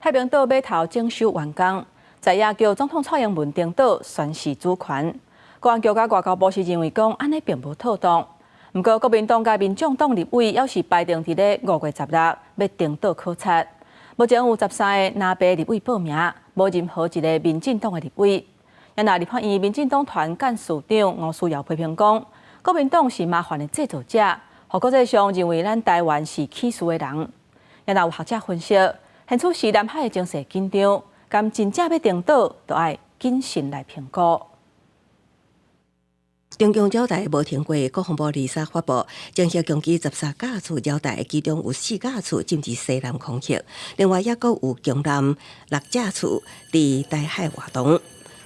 太平島碼頭整修完工，在野叫總統蔡英文登島宣示主權。國安局佮外交部是認為講，按呢並無妥當。毋過國民黨佮民眾黨立委猶是排定佇咧5月16欲登島考察。目前有13個藍白立委報名，無任何一个民進黨的立委。啊若立法院民進黨團幹事長吳思瑤批評講，國民黨是麻煩的製造者，予國際上認為咱台灣是起事的人。啊若有學者分析，現此時南海的情勢緊張，敢真正欲登島，就愛謹慎來評估。中共擾台無停過，國防部23發布，偵測共計13架次擾台，其中有4架次進入西南空域，另外抑閣有強艦6架次佇台海活動，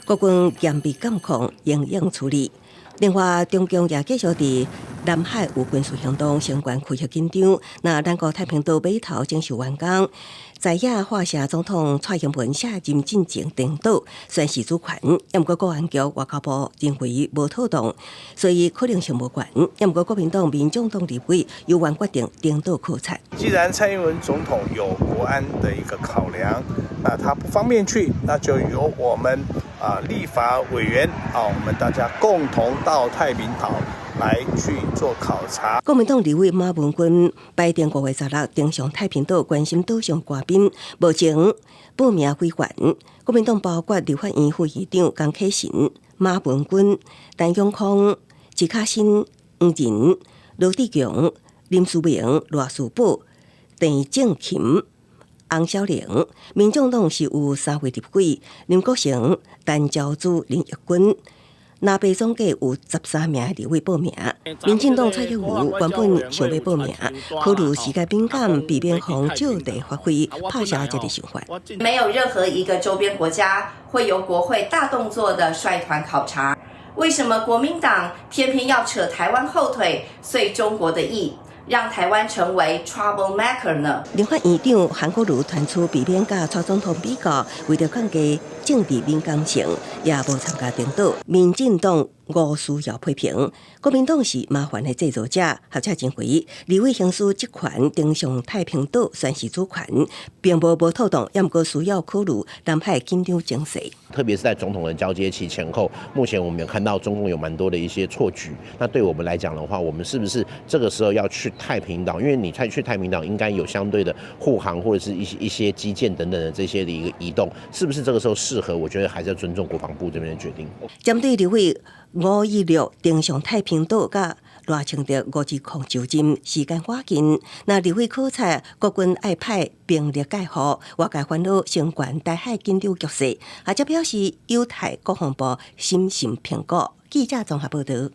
國軍嚴密監控，英勇處理。另外，中共也繼續佇南海有軍事行動，相關區域緊張。那咱國太平島碼頭整修完工，在野華社總統蔡英文卸任進前登島宣示主權，毋過國安局外交部認為無妥當，所以可能性無懸。毋過國民黨、民眾黨立委猶原決定登島考察。既然蔡英文總統有國安的一個考量，那他不方便去，那就由我們立法委員啊，我們大家共同到太平島來去做考察。國民黨立委馬文君排定5月16登上太平島，關心島上官兵。目前報名委員，國民黨包括立法院副議長江啟臣、馬文君、陳永康、徐巧芯、黃仁、羅智強、林思明、賴士葆、鄭正琴、洪小玲。民眾黨是有三位立委：林國成、陳昭姿、林益君。藍白總計有13名立委報名，民進黨蔡英文原本想欲報名，考慮時間敏感，避免予借題發揮，拍消這个想法。沒有任何一個周邊國家會由國會大動作的率團考察，為什麼國民黨偏偏要扯台灣後腿，遂中國的意，讓台灣成為 trouble maker 呢？立法院長韓國瑜傳出避免佮蔡總統比較，為著降低政治敏感性，也無參加登島。民進黨吳思瑤批評國民黨是麻煩的製造者，學者認為立委行使職權登上太平島宣示主權，並無無妥當，也毋過需要考慮南海緊張情勢。特別是在總統的交接期前後，目前我們有看到中共有蠻多的一些錯舉。那對我們來講的話，我們是不是這個時候要去太平島？因為你再去太平島，應該有相對的護航或者是一些基建等等的這些的一個移動，是不是這個時候適合？我覺得還是要尊重國防部這邊的決定。針對立委516登上太平島，佮賴清德5-2就任時間趕緊，若立委考察國軍愛派兵力蓋護，外界煩惱相關台海緊張局勢，學者表示有待國防部審慎評估。記者綜合報導。